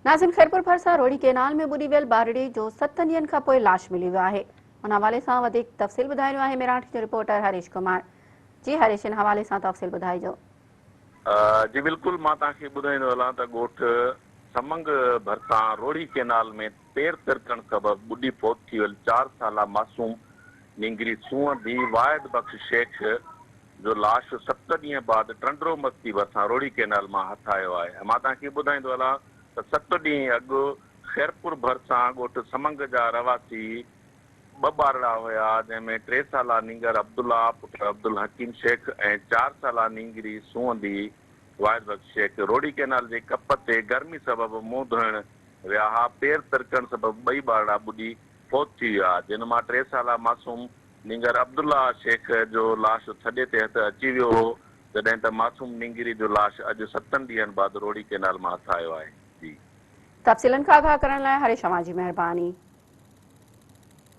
ناظرين خيرپور ڀرسان روهڙي ڪينال ۾ ٻڏي ويل ٻارڙي جو ستن ڏينهن کان پوء لاش ملي ويو آهي ان حوالي سان وڌيڪ تفصيل ٻڌائي رهيو آهي ميراٺ جو رپورٽر هريش ڪمار جي هريش ان حوالي سان تفصيل ٻڌائجو. جي بلڪل مان توهان کي ٻڌائيندو هلان ته ڳوٺ سمنگ ڀرسان روهڙي ڪينال ۾ پير ترڪڻ سبب ٻڏي فوت ٿي ويل چار سالا معصوم نينگري سونهن ڌيء واحد بخش شيخ جو لاش ست ڏينهن بعد ٽنڊو مستي ڀرسان روهڙي ڪئنال مان هٿ آيو آهي. مان توهان کي ٻڌائيندو هلان ته ست ڏينهن اڳ خيرپور ڀرسان ڳوٺ سمنگ جا رهواسي ٻه ٻارڙا هيا جنهن ۾ ٽي سالا نينگر عبدالله پٽ عبدالحڪيم شيخ ۽ چار سالا نينگري سونهندي واحد بخش شيخ روهڙي ڪئنال جي ڪپ تي گرمي سبب منهن ڌوئڻ ويا ها پير ترڪڻ سبب ٻئي ٻارڙا ٻڏي فوت ٿي ويا جن مان ٽي سالا معصوم نينگر عبدالله شيخ جو لاش ٿڏي تي هٿ اچي ويو هو، جڏهن ته معصوم نينگري جو لاش اڄ ستن ڏينهن بعد روهڙي ڪئنال مان هٿ آيو آهي. جي. تفصيلن کان آگاهه ڪرڻ لاء هريش اوهان جي مهرباني.